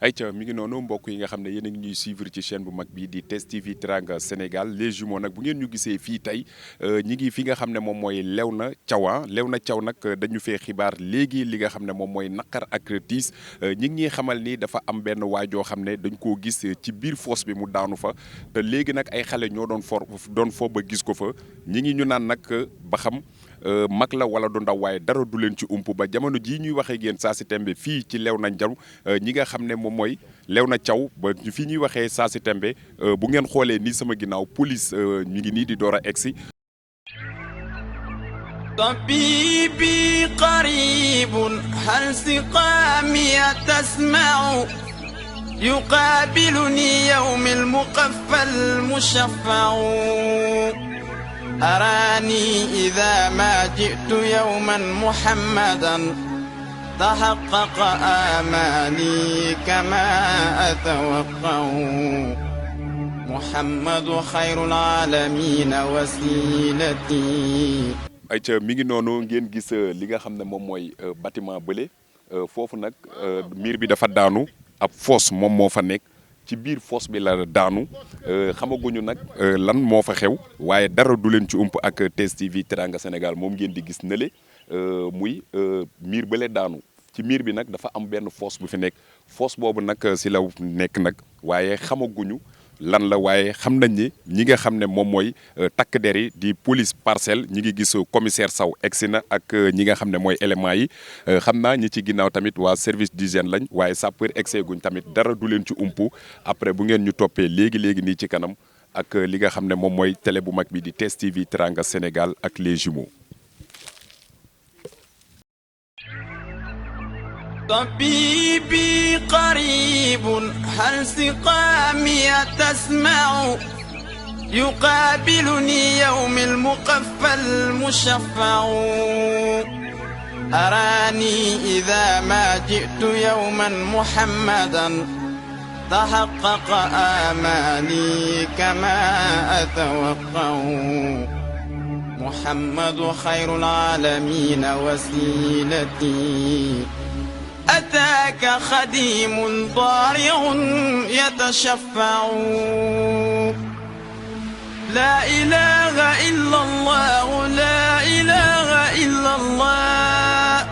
ayca mi ngi noonu mbokk yi nga xam ne yéen a ngi ñuy suivre ci chaîne bu mag bii di TS TV Teranga Sénégal les jumeaux nag bu ngeen ñu gisee fii tey ñi ngi fi nga xam ne moom mooy Léona Thiaw Léona Thiaw nag dañu fee xibaar léegi li nga xam ne moom mooy naqar ak tiis ñi ngi ñuy xamal ni dafa am benn waajoo xam ne dañ koo gis ci biir fosse bi mu daanu fa te léegi nag ay xale ñoo doon fo ba gis ko fa ñi ngi ñu naan nag ba xam mag la wala du ndaw waaye dara du leen ci ump ba jamono jii ñuy waxee ak yéen saa si tembe fii ci Léona Thiaw ñi nga xam ne moom mooy Léona Thiaw ba fii ñuy waxee saa si tembe bu ngeen xoolee nii sama ginnaaw police ñu ngi nii di door a egsi. طبيبي قريب هل سقامي تسمع يقابلني يوم المقفى المشفع أراني إذا ما جئت يوما محمدا تحقق آمالي كما أتوقع محمد خير العالمين وسيلتي. ayca mi ngi noonu ngeen gis li nga xam ne moom mooy bâtiment bële foofu nag miir bi dafa daanu ab fosse moom moo fa nekk ci biir fosse bi la daanu xamaguñu nag lan moo fa xew waaye dara du leen ci ump ak TS TV Teranga Sénégal moom ngeen di gis nële muy miir bële daanu ci miir bi nag dafa am benn fosse bu fi nekk fosse boobu nag si la nekk nag waaye xamaguñu lan la waaye xam nañ ni ñi nga xam ne moom mooy takk der yi di police parcelle ñi ngi gis commissaire Sow egsi na ak ñi nga xam ne mooy éléments yi xam naa ñi ci ginnaaw tamit waa service d'hygiène lañ waaye sapeur egsee guñ tamit dara du leen ci umpu après bu ngeen ñu toppee léegi nii ci kanam ak li nga xam ne moom mooy télé bu mag bi di TS TV Teranga Sénégal ak les jumeaux. طبيبي قريب هل سقامي تسمع يقابلني يوم المقفى المشفع أراني إذا ما جئت يوما محمدا تحقق آمالي كما أتوقع محمد خير العالمين وسيلتي. أتاك خديم ضارع يتشفع لا إله إلا الله لا إله إلا الله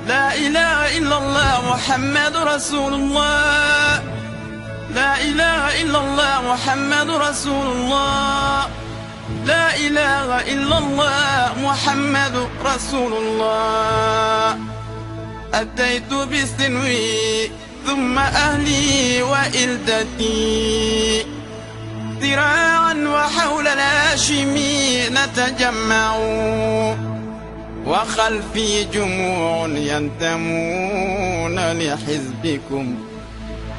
لا إله إلا الله محمد رسول الله لا إله إلا الله محمد رسول الله لا إله إلا الله محمد رسول الله. أتيت بسنوي ثم أهلي وإلدتي ذراعا وحول الهاشمي نتجمع وخلفي جموع ينتمون لحزبكم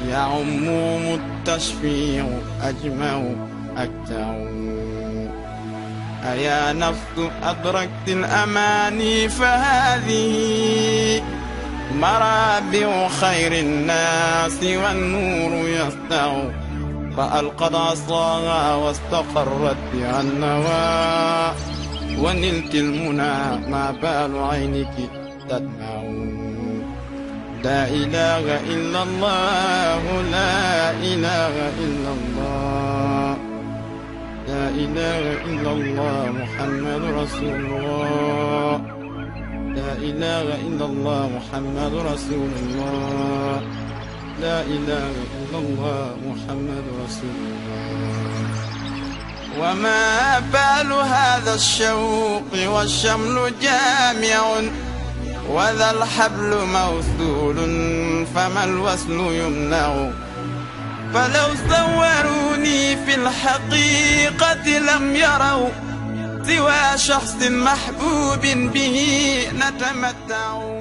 يعمهم التشفيع أجمع أكتع أيا نفس أدركت الأماني فهذه مرابع خير الناس والنور يسطع فألقت عصاها واستقرت بها النوى ونلت المنى ما بال عينك تدمع لا إله إلا الله لا إله إلا الله لا إله إلا الله محمد رسول الله لا إله إلا الله محمد رسول الله لا إله إلا الله محمد رسول الله. وما بال هذا الشوق والشمل جامع وذا الحبل موصول فما الوصل يمنع فلو صوروني في الحقيقة لم يروا سوى شخص محبوب به نتمتع.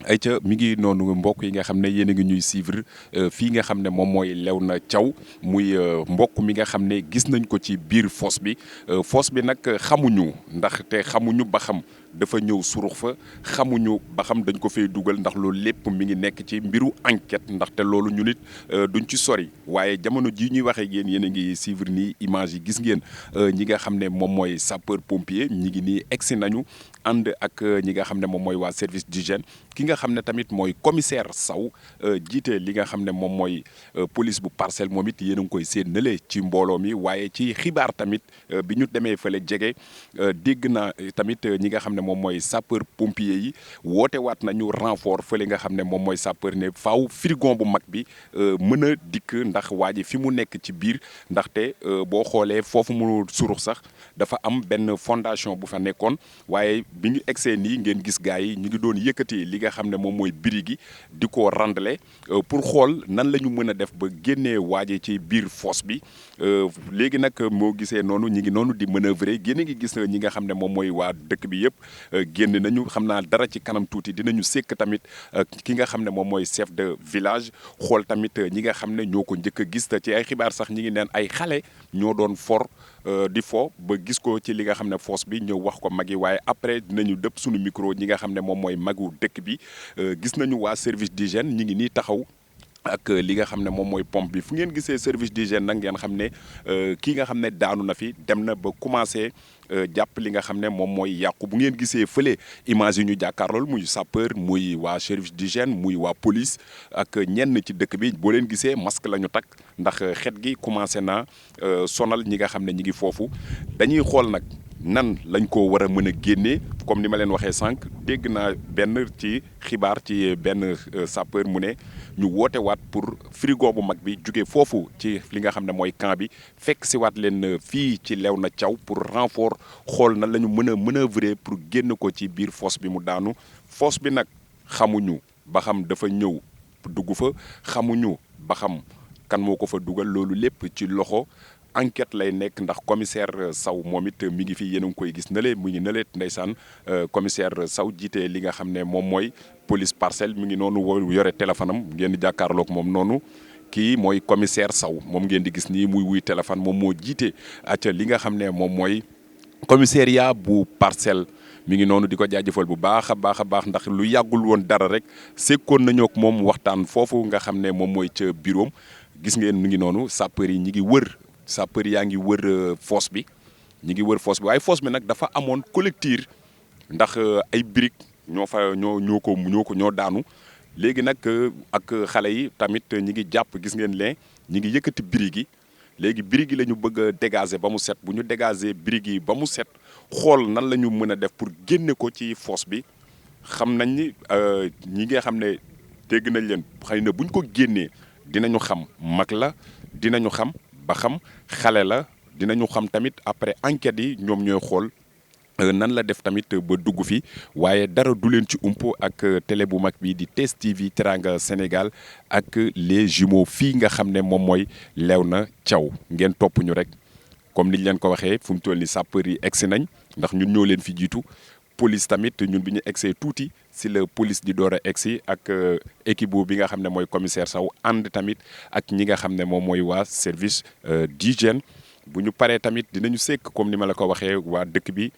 ayca mi ngi noonu mbokk yi nga xam ne yéen a ngi ñuy suivre fii nga xam ne moom mooy Léona Thiaw muy mbokk mi nga xam ne gis nañ ko ci biir fosse bi nag xamuñu ndax te xamuñu ba xam dafa ñëw surux fa xamuñu ba xam dañ ko fay dugal ndax loolu lépp mi ngi nekk ci mbiru enquête ndaxte loolu ñu nit duñ ci sori waaye jamono jii ñuy waxee ak yéen a ngi suivre nii image yi gis ngeen ñi nga xam ne moom mooy sapeur pompier ñi ngi nii egsi nañu ànd ak ñi nga xam ne moom mooy waa service d'hygiène ki nga xam ne tamit mooy commissaire Sow jiite li nga xam ne moom mooy police bu Parcelles moom it yéen a ngi koy seen nële ci mbooloo mi waaye ci xibaar tamit bi ñu demee fële jege dégg na tamit ñi nga xam ne moom mooy sapeur pompier yi woote waat nañu renfort fële nga xam ne moom mooy sapeur ne faaw frigon bu mag bi mën a dikk ndax waa ji fi mu nekk ci biir ndaxte boo xoolee foofu mu surux sax dafa am benn fondation bu fa nekkoon waaye bi ñu egsee nii ngeen gis gars yi ñu ngi doon yëkkati li nga xam ne moom mooy biri gi di ko randale pour xool nan la ñu mën a def ba génnee waaje ci biir fosse bi léegi nag moo gisee noonu ñi ngi noonu di manœuvrer génn ngi gis ñi nga xam ne moom mooy waa dëkk bi yëpp génn nañu xam naa dara ci kanam tuuti dinañu sekk tamit ki nga xam ne moom mooy chef de village xool tamit ñi nga xam ne ñoo ko njëkk a gis te ci ay xibaar sax ñi ngi neen ay xale ñoo doon for di fo ba gis ko ci li nga xam ne fosse bi ñëw wax ko mag yi waaye après dinañu dëpp suñu micro ñi nga xam ne moom mooy magu dëkk bi gis nañu waa service d'hygiène ñi ngi nii taxaw ak li nga xam ne moom mooy pompe bi fu ngeen gisee service d'hygiène nag ngeen xam ne kii nga xam ne daanu na fi dem na ba commencé jàpp li nga xam ne moom mooy yàqu bu ngeen gisee fële image yi ñu jàkkaarlool muy sapeur muy waa service d'hygiène muy waa police ak ñenn ci dëkk bi boo leen gisee masque la ñu takk ndax xet gi commencé na sonal ñi nga xam ne ñi ngi foofu dañuy xool nag nan lañ ko war a mën a génnee comme ni ma leen waxee sànq dégg naa benn ci xibaar ci benn sapeur mu ne ñu woote waat pour frigo bu mag bi jóge foofu ci li nga xam ne mooy camp bi fekk si waat leen fii ci Léona Thiaw pour renfort xool nan la ñu mën a manœuvrer pour génn ko ci biir fosse bi mu daanu fosse bi nag xamuñu ba xam dafa ñëw dugg fa xamuñu ba xam kan moo ko fa dugal loolu lépp ci loxo enquête lay nekk ndax commissaire Sow moom it mi ngi fi yéen a ngi koy gis na le mu ngi nële ndeysaan commissaire Sow jiite li nga xam ne moom mooy police Parcelles mi ngi noonu yore téléphone am ngeen di jàkkaarloog moom noonu kii mooy commissaire Sow moom ngeen di gis nii muy wuy téléphone moom moo jiite acca li nga xam ne moom mooy commissariat bu Parcelles mi ngi noonu di ko jaajëfal bu baax a baax ndax lu yàggul woon dara rek sekkoon nañoo ak moom waxtaan foofu nga xam ne moom mooy ca bureau gis ngeen mi ngi noonu sapeur yi ñi ngi wër sapeur yaa ngi wër fosse bi ñi ngi wër fosse bi waaye fosse bi nag dafa amoon collecteur ndax ay briques ñoo daanu léegi nag ak xale yi tamit ñi ngi jàpp gis ngeen leen ñi ngi yëkkati briques yi léegi briques yi la ñu bëgg a dégager ba mu set bu ñu dégager briques yi ba mu set xool nan la ñu mën a def pour génne ko ci fosse bi xam nañ ni ñi nga xam ne dégg nañ leen xëy na bu ñu ko génnee dinañu xam mag la dinañu xam ba xam xale la dinañu xam tamit après enquête yi ñoom ñooy xool nan la def tamit ba dugg fi waaye dara du leen ci umpo ak télé bu mag bi di TS TV Teranga Sénégal ak les jumeaux fii nga xam ne moom mooy Léona Thiaw ngeen topp ñu rek comme niñ leen ko waxee fu mu toll ni sapeur yi egsi nañ ndax ñun ñoo leen fi jiitu police tamit ñun bi ñu egsee tuuti si la police di door a egsi ak équipe bi nga xam ne mooy commissaire Sow ànd tamit ak ñi nga xam ne moom mooy waa service d'hygiène bu ñu paree tamit dinañu sekk comme ni ma la ko waxee waa dëkk bi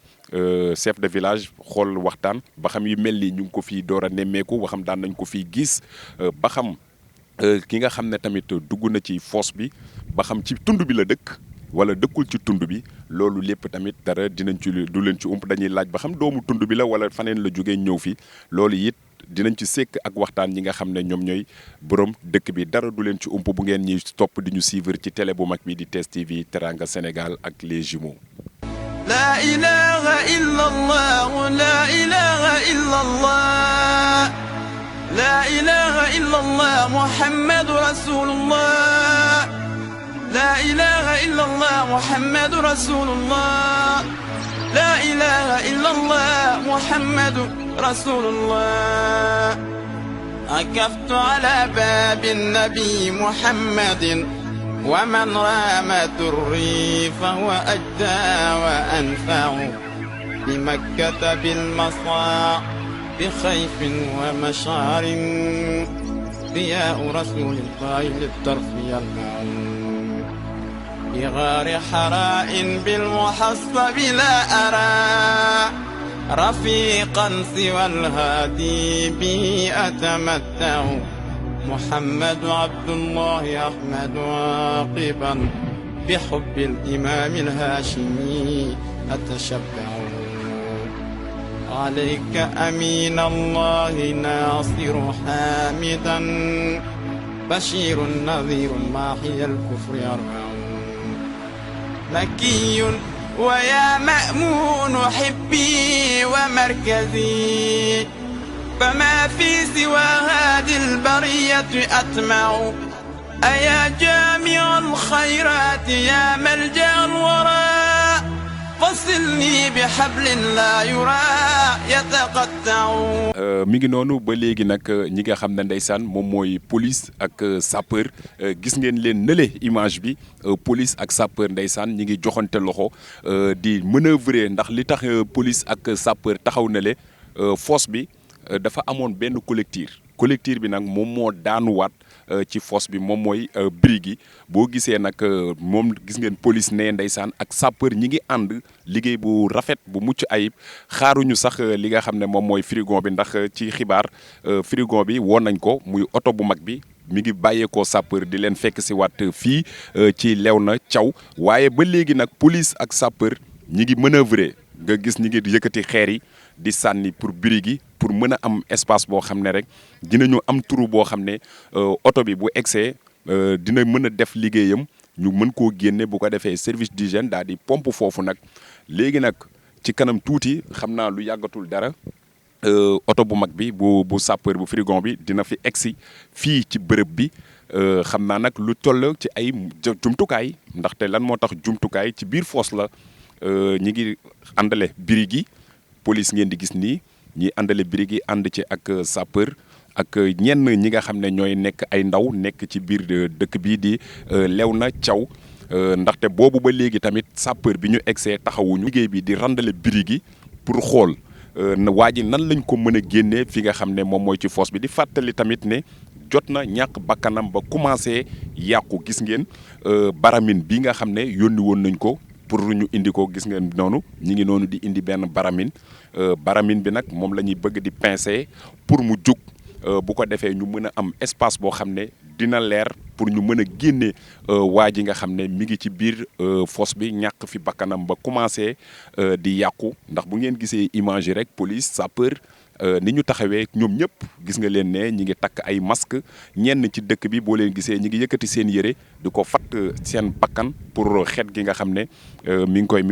chef de village xool waxtaan ba xam yu mel ni ñu ngi ko fii door a nemmeeku ba xam daan nañ ko fii gis ba xam ki nga xam ne tamit dugg na ci fosse bi ba xam ci tund bi la dëkk wala dëkkul ci tund bi loolu lépp tamit dara dinañ ci du leen ci ump dañuy laaj ba xam doomu tund bi la wala faneen la jógee ñëw fi loolu it dinañ ci sekk ak waxtaan ñi nga xam ne ñoom ñooy borom dëkk bi dara du leen ci ump bu ngeen ñuy topp di ñu suivre ci télé bu mag bi di TS TV Teranga Sénégal ak les jumeaux. La ilaha illallah, la ilaha illallah, la ilaha illallah, Muhammadu Rasulullah, la ilaha illallah, Muhammadu Rasulullah, la ilaha illallah, Muhammadu Rasulullah. عكفت على باب النبي محمد ومن رام دري فهو أجدى وأنفع بمكة بالمصاع بخيف ومشعر ضياء رسول الله للطرف يلمع بغار حراء بالمحصب لا أرى رفيقا سوى الهادي به أتمتع محمد عبد الله أحمد عاقبا بحب الإمام الهاشمي أتشبع عليك أمين الله ناصر حامدا بشير نذير ماحي الكفر يرفع مكي ويا مأمون حبي ومركزي فما في سوى هذه البرية أطمع أيا جامع الخيرات يا ملجأ الوراء فصلني بحبل لا يرى يتقطع. mi ngi noonu ba léegi nag ñi nga xam ne ndeysaan moom mooy police ak sapeur gis ngeen leen nële image bi police ak sapeur ndeysaan ñi ngi joxante loxo di manœuvrer ndax li tax police ak sapeur taxaw na le fosse bi dafa amoon benn collecteur bi nag moom moo daanuwaat ci fosse bi moom mooy brique yi boo gisee nag moom gis ngeen police ne ndeysaan ak sapeur ñi ngi ànd liggéey bu rafet bu mucc ayib xaaruñu sax li nga xam ne moom mooy frigo bi ndax ci xibaar frigo bi woon nañ ko muy oto bu mag bi mi ngi bàyyeekoo sapeur di leen fekk si waat fii ci Léona Thiaw waaye ba léegi nag police ak sapeur ñi ngi manœuvrer nga gis ñi ngi yëkkati xeer yi di sànni pour brique yi pour mën a am espace boo xam ne rek dinañu am trou boo xam ne oto bi bu egsee dina mën a def liggéeyam ñu mën koo génne bu ko defee service d'hygiène daal di pompe foofu nag léegi nag ci kanam tuuti xam naa lu yàggatul dara oto bu mag bi bu sapeur bu frigon bi dina fi egsi fii ci bërëb bi xam naa nag lu toll ci ay jumtukaay ndaxte lan moo tax jumtukaay ci biir fosse la ñi ngi àndale brique yi police ngeen di gis nii ñi àndale brique yi ànd ci ak sapeur ak ñenn ñi nga xam ne ñooy nekk ay ndaw nekk ci biir dëkk bii di Léona Thiaw ndaxte boobu ba léegi tamit sapeur bi ñu egsee taxawuñu liggéey bi di randale brique yi pour xool waa ji nan lañ ko mën a génnee fi nga xam ne moom mooy ci fosse bi di fàttali tamit ne jot na ñàkk bakkanam ba commencé yàqu gis ngeen baramine bi nga xam ne yónni woon nañ ko pour ñu indi ko gis ngeen noonu ñi ngi noonu di indi benn baramine baramine bi nag moom la ñuy bëgg di pincer pour mu jug bu ko defee ñu mën a am espace boo xam ne dina leer pour ñu mën a génne waa ji nga xam ne mi ngi ci biir fosse bi ñàkk fi bakkanam ba commencé di yàqu ndax bu ngeen gisee image yi rek police sapeur ni ñu taxawee ñoom ñëpp gis nga leen ne ñi ngi takk ay masque ñenn ci dëkk bi boo leen gisee ñi ngi yëkkati seen yére di ko fatt seen bakkan pour xeet gi nga xam ne mi ngi koy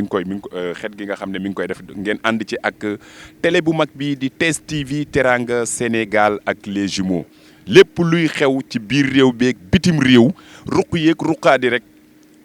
xeet gi nga xam ne mi ngi koy def ngeen ànd ci ak télé bu mag bi di TS TV Teranga Sénégal ak les jumeaux lépp luy xew ci biir réew beeg bitim réew ruq yeeg ruqaadi rek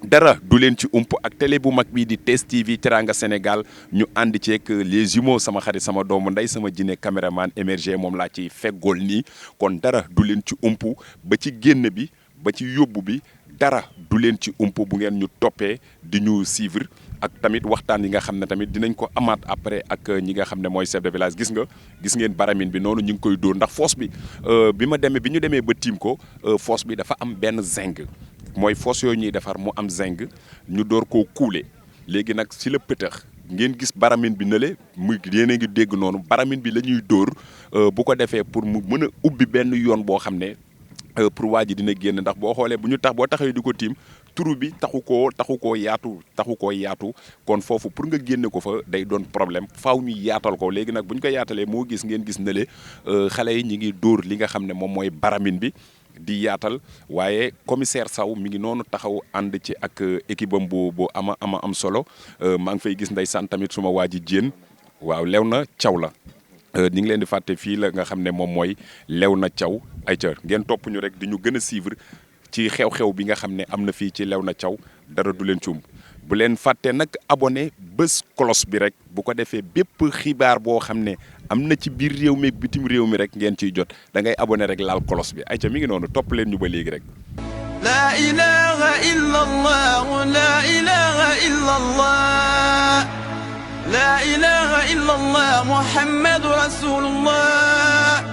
dara du leen ci ump ak télé bu mag bii di TS TV Teranga Sénégal ñu ànd ceeg les jumeaux sama xarit sama doomu ndey sama jine caméraman émergé moom laa ci feggool nii kon dara du leen ci ump ba ci génn bi ba ci yóbbu bi dara du leen ci ump bu ngeen ñu toppee di ñu suivre ak tamit waxtaan yi nga xam ne tamit dinañ ko amaat après ak ñi nga xam ne mooy chef de village gis ngeen baramine bi noonu ñu ngi koy dóor ndax fosse bi bi ñu demee ba tiim ko fosse bi dafa am benn zinc mooy fosse yooyu ñuy defar mu am zinc ñu door koo kuule léegi nag si la pëtëx ngeen gis baramine bi nële muy yéen a ngi dégg noonu baramine bi la ñuy dóor bu ko defee pour mu mën a ubbi benn yoon boo xam ne pour waa ji dina génn ndax boo xoolee boo taxawee di ko tiim turu bi taxu koo yaatu kon foofu pour nga génne ko fa day doon problème faaw ñu yaatal ko léegi nag bu ñu ko yaatalee moo gis ngeen gis nële xale yi ñi ngi dóor li nga xam ne moom mooy baramine bi di yaatal waaye commissaire Sow mi ngi noonu taxaw ànd ci ak équipe am bu am solo maa ngi fay gis ndeysaan tamit suma waa ji Diène waaw Léona Thiaw la ñu ngi leen di fàtte fii la nga xam ne moom mooy Léona Thiaw ay ca ngeen topp ñu rek di ñu gën a suivre ci xew-xew bi nga xam ne am na fii ci Léona Thiaw dara du leen cuum bu leen fàtte nag abonné bés cloche bi rek bu ko defee bépp xibaar boo xam ne am na ci biir réew mi bitim réew mi rek ngeen ciy jot da ngay abonné rek laal cloche bi ay ca mi ngi noonu topp leen ñu ba léegi rek la ilaha illa allah la ilaha illa allah la ilaha illa allah muhammadu rasulullah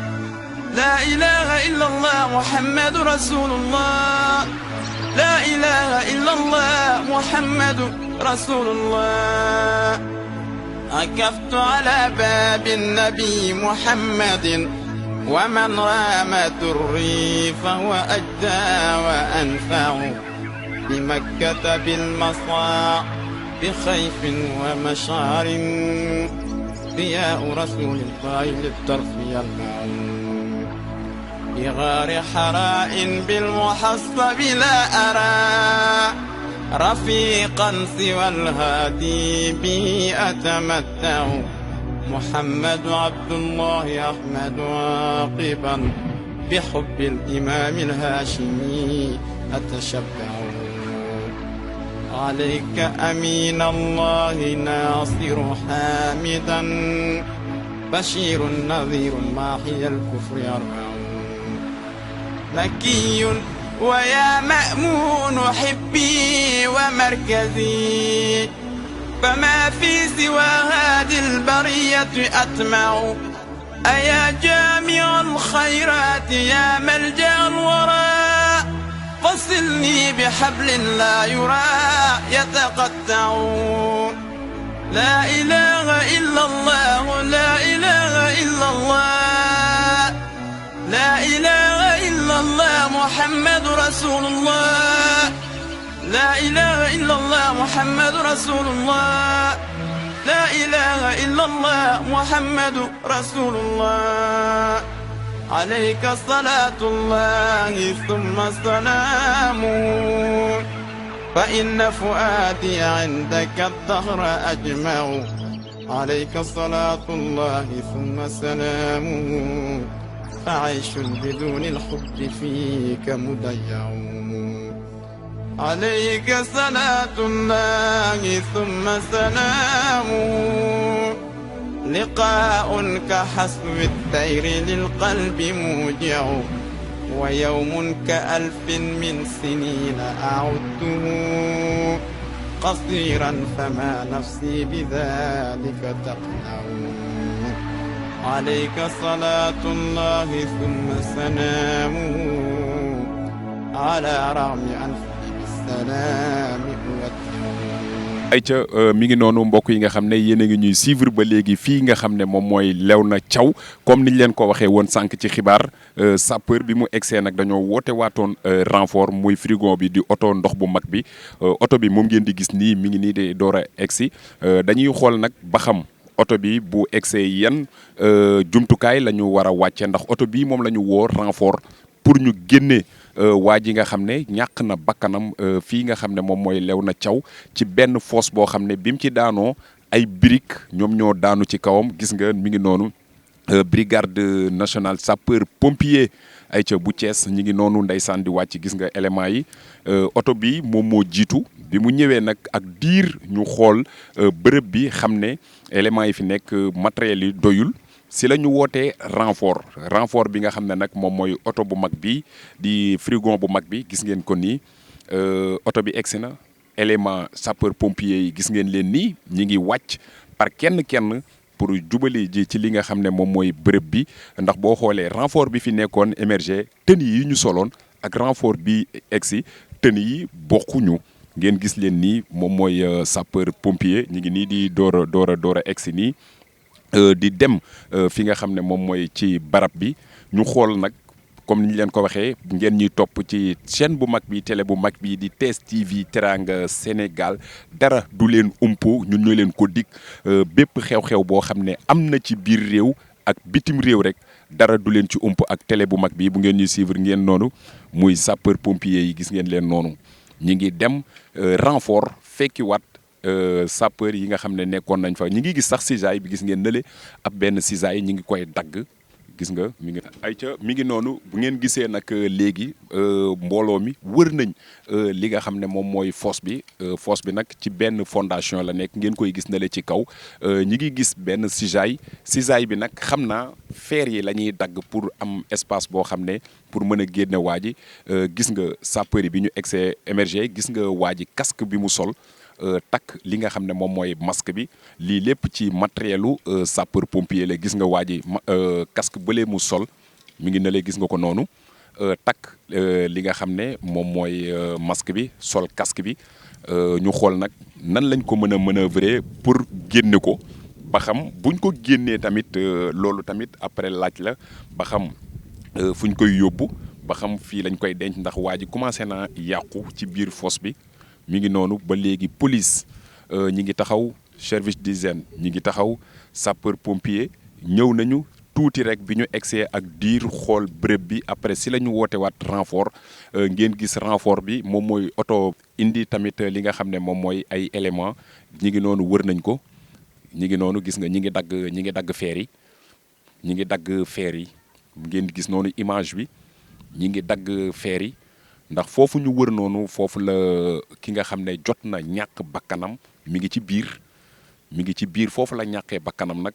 la ilaha illa allah muhammadu rasulullah la ilaha illa allah muhammadu rasulullah عكفت على باب النبي محمد ومن رام دري فهو أجدى وأنفع بمكة بالمصاع بخيف ومشعر ضياء رسول الله للطرف يلمع بغار حراء بالمحصب لا أرى رفيقا سوى الهادي به أتمتع محمد عبد الله أحمد عاقبا بحب الإمام الهاشمي أتشبع عليك أمين الله ناصر حامدا بشير نذير ماحي الكفر يرفع مكي ويا مأمون حبي ومركزي فما في سوى هذه البرية أطمع أيا جامع الخيرات يا ملجأ الورى فصلني بحبل لا يرى يتقطع لا إله إلا الله لا إله إلا الله لا إله إلا الله محمد رسول الله لا إله إلا الله محمد رسول الله لا إله إلا الله محمد رسول الله عليك صلاة الله ثم سلامه فإن فؤادي عندك الدهر أجمع عليك صلاة الله ثم سلامه فعيش بدون الحب فيك مضيع عليك صلاة الله ثم سلامه لقاء كحسب الطير للقلب موجع ويوم كألف من سنين أعده قصيرا فما نفسي بذلك تقنع عليك صلاة الله ثم سلامه على رغم أنفي بالسلام ayca mi ngi noonu mbokk yi nga xam ne yéen a ngi ñuy suivre ba léegi fii nga xam ne moom mooy Léona Thiaw comme niñ leen ko waxee woon sànq ci xibaar sapeur bi mu egsee nag dañoo woote waatoon renfort muy frigo bi di oto ndox bu mag bi oto bi moom ngeen di gis nii mi ngi nii de door a egsi dañuy xool nag ba xam oto bi bu egsee yan jumtukaay la ñu war a wàcce ndax oto bi moom la ñu woo renfort pour ñu génne waa ji nga xam ne ñàkk na bakkanam fii nga xam ne moom mooy Léona Thiaw ci benn fosse boo xam ne bi mu ci daanoo ay briques ñoom ñoo daanu ci kawam gis nga mi ngi noonu brigade nationale sapeur pompier ayca bu Thiès ñi ngi noonu ndeysaan di wàcc gis nga éléments yi oto bi moom moo jiitu bi mu ñëwee nag ak diir ñu xool bërëb bi xam ne éléments yi fi nekk matériel yi doyul si la ñu wootee renfort bi nga xam ne nag moom mooy oto bu mag bi di frigo bu mag bi gis ngeen ko nii oto bi egsi na élément sapeur pompier yi gis ngeen leen nii ñi ngi wàcc par kenn pour jubali ji ci li nga xam ne moom mooy bërëb bi ndax boo xoolee renfort bi fi nekkoon émergé tenue yi ñu soloon ak renfort bi egsi tenue yi bokkuñu ngeen gis leen nii moom mooy sapeur pompier ñi ngi nii di door a egsi nii di dem fi nga xam ne moom mooy ci barab bi ñu xool nag comme ni ñu leen ko waxee ngeen ñuy topp ci chaîne bu mag bi télé bu mag bi di TS TV Teranga Sénégal dara du leen umpo ñun ñoo leen ko dig bépp xew-xew boo xam ne am na ci biir réew ak bitim réew rek dara du leen ci ump ak télé bu mag bi bu ngeen ñuy suivre ngeen noonu muy sapeur pompier yi gis ngeen leen noonu ñi ngi dem renfort fekkiwaat sapeur yi nga xam ne nekkoon nañ fa ñi ngi gis sax cisaille bi gis ngeen nële ab benn cisaille ñi ngi koy dagg gis nga mi ngi ayca mi ngi noonu bu ngeen gisee nag léegi mbooloo mi wër nañ li nga xam ne moom mooy fosse bi nag ci benn fondation la nekk ngeen koy gis nële ci kaw ñi ngi gis benn cisaille bi nag xam naa fer yi la ñuy dagg pour am espace boo xam ne pour mën a génne waa ji gis nga sapeur yi bi ñu egsee émergé gis nga waa ji casque bi mu sol takk li nga xam ne moom mooy masque bi lii lépp ci matérielu sapeur pompier la gis nga waa ji casque bële mu sol mi ngi ne la gis nga ko noonu takk li nga xam ne moom mooy masque bi sol casque bi ñu xool nag nan lañ ko mën a manœuvrer pour génne ko ba xam buñ ko génnee tamit loolu tamit après laaj la ba xam fuñ koy yóbbu ba xam fii lañ koy denc ndax waa ji commencé naa yàqu ci biir fosse bi mi ngi noonu ba léegi police ñi ngi taxaw service d'hygiène ñi ngi taxaw sapeur pompier ñëw nañu tuuti rek bi ñu egsee ak diir xool bërëb bi après si la ñu woote waat renfort ngeen gis renfort bi moom mooy oto indi tamit li nga xam ne moom mooy ay éléments ñi ngi noonu wër nañ ko ñi ngi noonu gis nga ñi ngi dagg feer yi ñi ngi dagg feer yi ngeen gis noonu image bi ñi ngi dagg feer yi ndax foofu ñu wër noonu foofu la ki nga xam ne jot na ñàkk bakkanam mi ngi ci biir foofu la ñàkkee bakkanam nag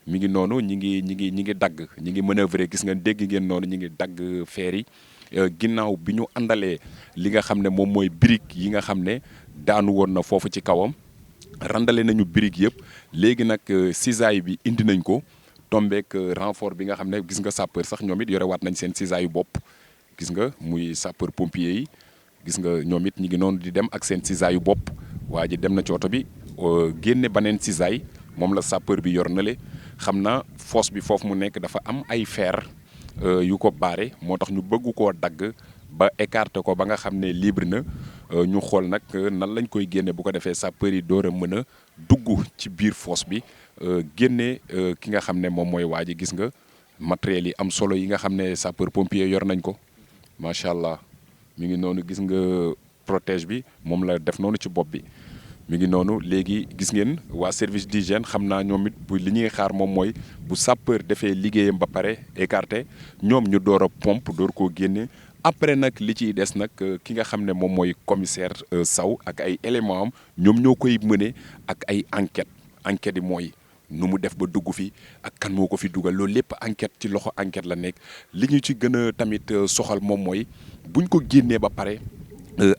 mi ngi noonu ñi ngi dagg ñi ngi manœuvrer gis nga dégg ngeen noonu ñi ngi dagg feer yi ginnaaw bi ñu àndalee li nga xam ne moom mooy brique yi nga xam ne daanu woon na foofu ci kawam randale nañu brique yëpp léegi nag cisaille bi indi nañ ko tombeek renfort bi nga xam ne gis nga sapeur sax ñoom it yore waat nañ seen cisaille yu bopp gis nga muy sapeur pompier yi gis nga ñoom it ñi ngi noonu di dem ak seen cisaille yu bopp waa ji dem na ci oto bi génne beneen cisaille moom la sapeur bi yor na le xam naa fosse bi foofu mu nekk dafa am ay fer yu ko baare moo tax ñu bëgg koo dagg ba écarter ko ba nga xam ne libre na ñu xool nag nan lañ koy génne bu ko defee sapeur yi door a mën a dugg ci biir fosse bi génne ki nga xam ne moom mooy waa ji gis nga matériels yi am solo yi nga xam ne sapeur pompier yor nañ ko macha allah mi ngi noonu gis nga protège bi moom la def noonu ci bopp bi. mi ngi noonu léegi gis ngeen waa service d'hygiène xam naa ñoom it bu li ñuy xaar moom mooy bu sapeur defee liggéeyam ba pare écarté ñoom ñu door a pompe door koo génne après nag li ciy des nag ki nga xam ne moom mooy commissaire Sow ak ay éléments am ñoom ñoo koy mëne ak ay enquête yi mooy nu mu def ba dugg fi ak kan moo ko fi dugal loolu lépp enquête ci loxo enquête la nekk li ñu ci gën a tamit soxal moom mooy buñ ko génnee ba pare.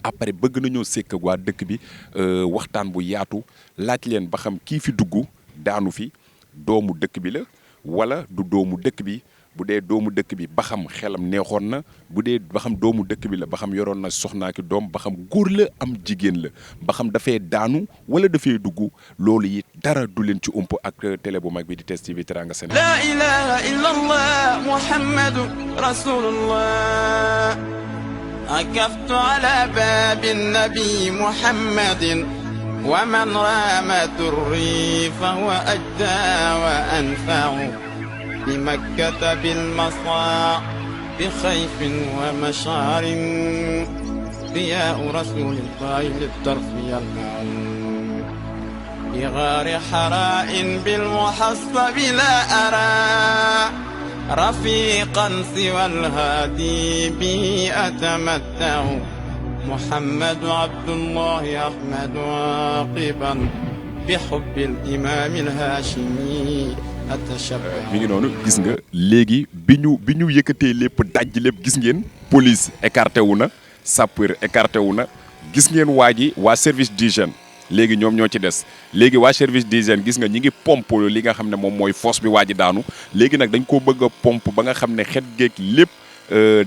Après bëgg nañoo sekk ak waa dëkk bi waxtaan bu yaatu laaj leen ba xam kii fi dugg daanu fi doomu dëkk bi la wala du doomu dëkk bi bu dee doomu dëkk bi ba xam xelam neexoon na bu dee ba xam doomu dëkk bi la ba xam yoroon na soxnaa ki doom ba xam góor la am jigéen la ba xam dafay daanu wala dafay dugg loolu yi dara du leen ci ump ak télé bu mag bi di TS TV Teranga Sénégal. La ilaha illallah Muhammadu Rasulullah عكفت على باب النبي محمد ومن رام دري فهو أجدى وأنفع بمكة بالمصاع بخيف ومشعر ضياء رسول الله للطرف يلمع بغار حراء بالمحصب لا أرى رفيقا سوى الهادي به أتمتع محمد عبد الله أحمد عاقبا بحب الإمام الهاشمي أتشبع. mi ngi noonu gis nga léegi bi ñu yëkkatee lépp daj lépp gis ngeen police écarté wu na sapeur écarté wu na gis ngeen waa service d'hygiène léegi ñoom ñoo ci des léegi waa service d'hygiène gis nga ñi ngi pompe li nga xam ne moom mooy fosse bi waa ji daanu léegi nag dañ koo bëgg a pompe ba nga xam ne xet geeg lépp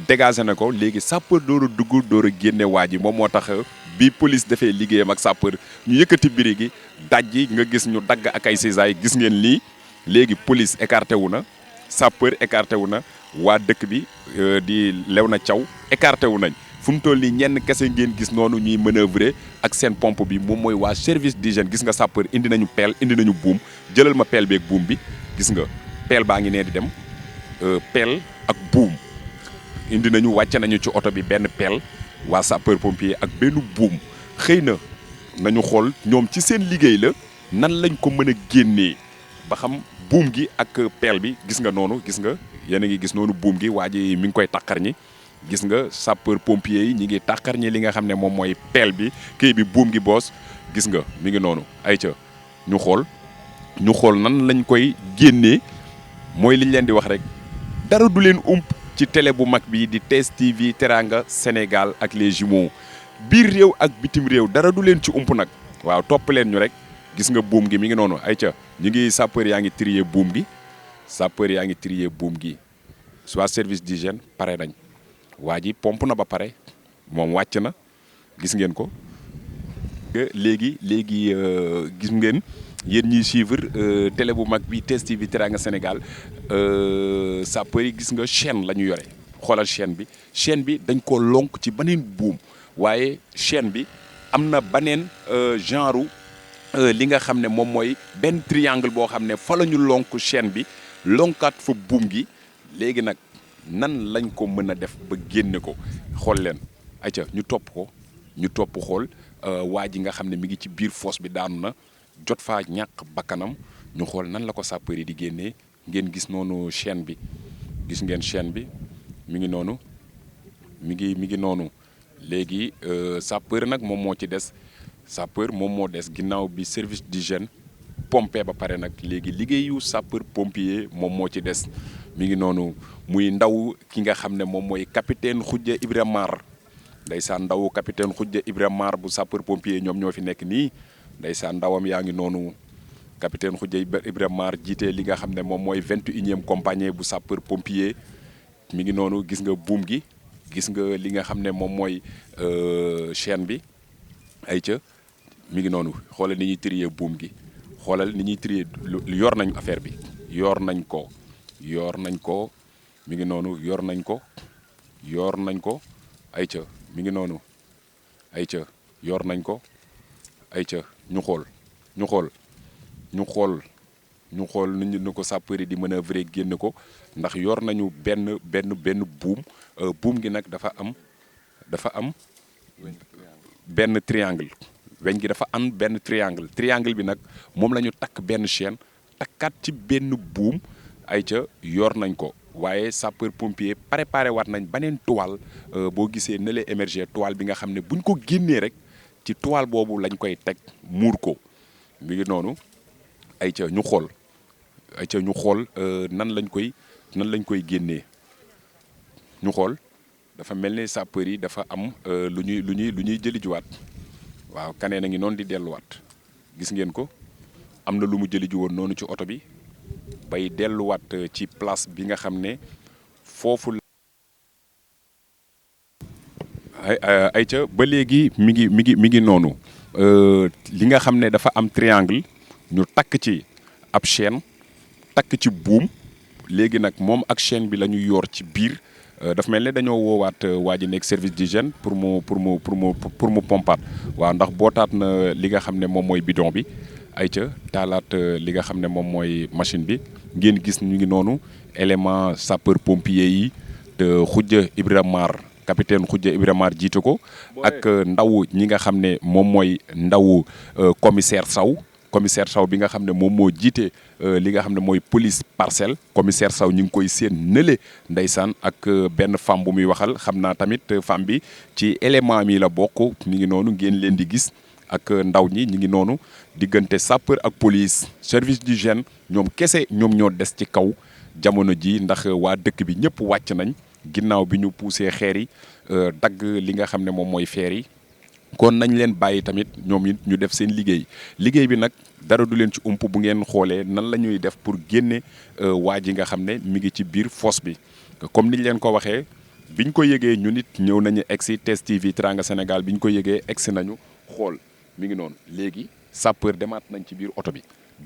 dégagé na ko léegi sapeur door a dugg door a génne waa ji moom moo tax bi police defee liggéeyam ak sapeur ñu yëkkati biri gi daj ji nga gis ñu dagg ak ay cisailles gis ngeen lii léegi police écarté wu na sapeur écarté wu na waa dëkk bi di Léona Thiaw écarté wu nañ fu mu toll nii ñenn kese ngeen gis noonu ñuy manœuvrer ak seen pompe bi moom mooy waa service d'hygiène gis nga sapeur indi nañu pelle indi nañu buum jëlal ma pelle beeg buum bi gis nga pelle baa ngi nee di dem pelle ak buum indi nañu wàcce nañu ci oto bi benn pelle waa sapeur pompier ak benn buum xëy na nañu xool ñoom ci seen liggéey la nan lañ ko mën a génnee ba xam buum gi ak pelle bi gis nga noonu gis nga yéen a ngi gis noonu buum gi waa ji mi ngi koy takkar ñi gis nga sapeur pompier yi ñi ngi tàkkar ñi li nga xam ne moom mooy pelle bi kii bi buum gi boos gis nga mi ngi noonu ayca ñu xool nan lañ koy génnee mooy liñ leen di wax rek dara du leen ump ci télé bu mag bi di TS TV Teranga Sénégal ak les jumeaux biir réew ak bitim réew dara du leen ci ump nag waaw topp leen ñu rek gis nga buum gi mi ngi noonu ayca ñi ngi sapeur yaa ngi trier buum gi soit service d'hygiène pare nañ waa ji pompe na ba pare moom wàcc na gis ngeen ko léegi gis ngeen yéen ñiy suivre télé bu mag bi TS TV Teranga Sénégal sapeur yi gis nga chaîne la ñu yore xoolal chaîne bi dañ ko lonk ci beneen buum waaye chaîne bi am na beneen genre li nga xam ne moom mooy benn triangle boo xam ne fa la ñu lonk chaîne bi lonkaat fa buum gi léegi nag nan lañ ko mën a def ba génne ko xool leen ayca ñu topp ko ñu topp xool waa ji nga xam ne mi ngi ci biir fosse bi daanu na jot faa ñàkk bakkanam ñu xool nan la ko sapeur yi di génnee ngeen gis noonu chaîne bi gis ngeen chaîne bi mi ngi noonu mi ngi noonu léegi sapeur nag moom moo ci des sapeur moom moo des ginnaaw bi service d'hygiène pompé ba pare nag léegi liggéeyu sapeur pompier moom moo ci des mi ngi noonu muy ndaw ki nga xam ne moom mooy capitaine Khoudia Ibrahima Mar ndeysaan ndaw capitaine Khoudia Ibrahima Mar bu sapeur pompier ñoom ñoo fi nekk nii ndeysaan ndawam yaa ngi noonu capitaine Khoudia Ibrahima Mar jiite li nga xam ne moom mooy 21e compagnie bu sapeur pompier mi ngi noonu gis nga buum gi gis nga li nga xam ne moom mooy chaîne bi ay ca mi ngi noonu xoolal ni ñuy trier buum gi xoolal ni ñuy trier yor nañ affaire bi yor nañ ko mi ngi noonu yor nañ ko ay ca mi ngi noonu ay ca yor nañ ko ay ca ñu xool ni ko sapeur yi di manœuvrer génn ko ndax yor nañu benn buum gi nag dafa am benn triangle weñ gi dafa am benn triangle bi nag moom la ñu takk benn chaîne takkaat ci benn buum ay ca yor nañ ko waaye sapeur pompier préparé waat nañ beneen toile boo gisee ne la émerger toile bi nga xam ne buñ ko génnee rek ci toile boobu lañ koy teg muur ko mi ngi noonu ay ca ñu xool nan lañ koy génnee ñu xool dafa mel ni sapeur yi dafa am lu ñuy jëli jiwaat waaw kanee na ngi noonu di delluwaat gis ngeen ko am na lu mu jëli ji woon noonu ci oto bi bay delluwaat ci place bi nga xam ne foofu la ay ca ba léegi mi ngi noonu li nga xam ne dafa am triangle ñu takk ci ab chaîne takk ci buum léegi nag moom ak chaîne bi la ñu yor ci biir dafa mel ne dañoo woowaat waa ji nekk service d'hygiène pour mu pompaat waaw ndax bootaat na li nga xam ne moom mooy bidon bi ay ca taalaat li nga xam ne moom mooy machine bi ngeen gis ñu ngi noonu élément sapeur pompier yi te Khoudia Ibrahima Mar capitaine Khoudia Ibrahima Mar jiite ko ak ndaw ñi nga xam ne moom mooy ndaw commissaire Sow bi nga xam ne moom moo jiite li nga xam ne mooy police parcelle commissaire Sow ñu ngi koy seen nële ndeysaan ak benn femme bu muy waxal xam naa tamit femme bi ci élément mi la bokk mi ngi noonu ngeen leen di gis ak ndaw ñi ñu ngi noonu diggante sapeur ak police service d'hygiène ñoom kese ñoom ñoo des ci kaw jamono ji ndax waa dëkk bi ñëpp wàcc nañ ginnaaw bi ñu poussé xeer yi dagg li nga xam ne moom mooy feer yi kon nañ leen bàyyi tamit ñoom it ñu def seen liggéey bi nag dara du leen ci ump bu ngeen xoolee nan la ñuy def pour génne waa ji nga xam ne mi ngi ci biir fosse bi comme niñ leen ko waxee biñ ko yëgee ñu nit ñëw nañu egsi TS TV Teranga Sénégal biñ ko yëgee egsi nañu xool mi ngi noonu léegi sapeur demaat nañ ci biir oto bi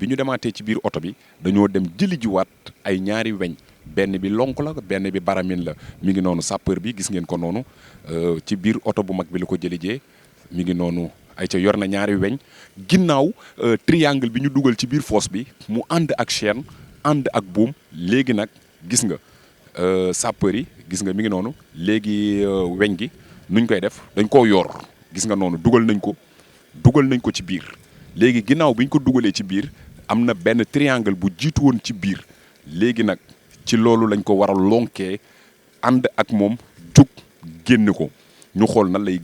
ñu demaatee ci biir oto bi dañoo dem jëli jiwaat ay ñaari weñ benn bi lonk la benn bi baramin la mi ngi noonu sapeur bi gis ngeen ko noonu ci biir oto bu mag bi la ko jëli jee mi ngi noonu ay ca yor na ñaari weñ ginnaaw triangle bi ñu dugal ci biir fosse bi mu ànd ak chaîne ànd ak buum léegi nag gis nga sapeur yi gis nga mi ngi noonu léegi weñ gi nuñ koy def dañ koo yor gis nga noonu dugal nañ ko ci biir léegi ginnaaw bi ñu ko dugalee ci biir am na benn triangle bu jiitu woon ci biir léegi nag ci loolu lañ ko war a lonkee ànd ak moom jug génne ko ñu xool nan lay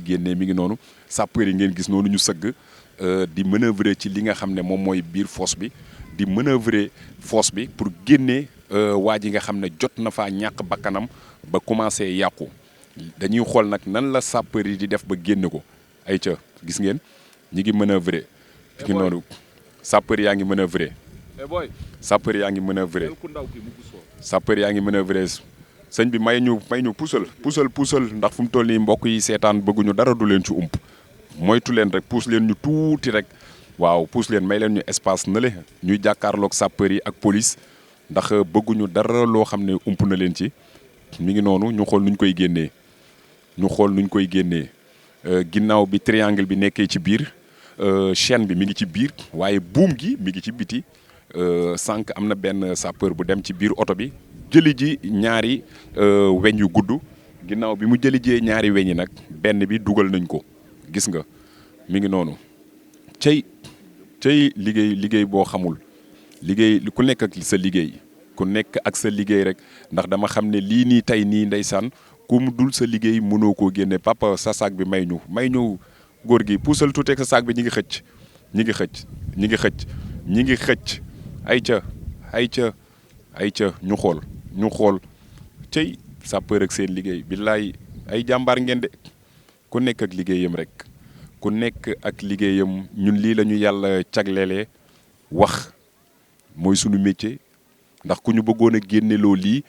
génnee mi ngi noonu sapeur yi ngeen gis noonu ñu sëgg di manœuvrer ci li nga xam ne moom mooy biir fosse bi di manœuvrer fosse bi pour génnee waa ji nga xam ne jot na faa ñàkk bakkanam ba commencé yàqu dañuy xool nag nan la sapeur yi di def ba génne ko ay ca gis ngeen ñi ngi manœuvrer fi noonu sapeur yaa ngi manœuvrer sapeur yaa ngi manœuvrer sëñ bi may ñu puusal ndax fu mu toll nii mbokk yi seetaan bëgguñu dara du leen ci ump moytu leen rek puus leen ñu tuuti rek waaw puus leen may leen ñu espace na le ñuy jàkkaarloog sapeur yi ak police ndax bëgguñu dara loo xam ne ump na leen ci mi ngi noonu ñu xool nuñ koy génnee ginnaaw bi triangle bi nekkee ci biir chaîne bi mi ngi ci biir waaye buum gi mi ngi ci biti sànq am na benn sapeur bu dem ci biir oto bi jëli ji ñaari weñ yu gudd ginnaaw bi mu jëli jee ñaari weñ yi nag benn bi dugal nañ ko gis nga mi ngi noonu cey liggéey boo xamul liggéey ku nekk ak sa liggéey ku nekk ak sa liggéey rek ndax dama xam ne lii nii tey nii ndeysaan ku mu dul sa liggéey mënoo koo génne papa sa sac bi may ñu góor gi puusal tuuti ak sa sac bi ñi ngi xëcc ayca ñu xool cey sapeur ak seen liggéey billaay ay jàmbaar ngeen de ku nekk ak liggéeyam rek ku nekk ak liggéeyam ñun lii la ñu yàlla caglelee wax mooy sunu métier ndax ku ñu bëggoon a génneloo lii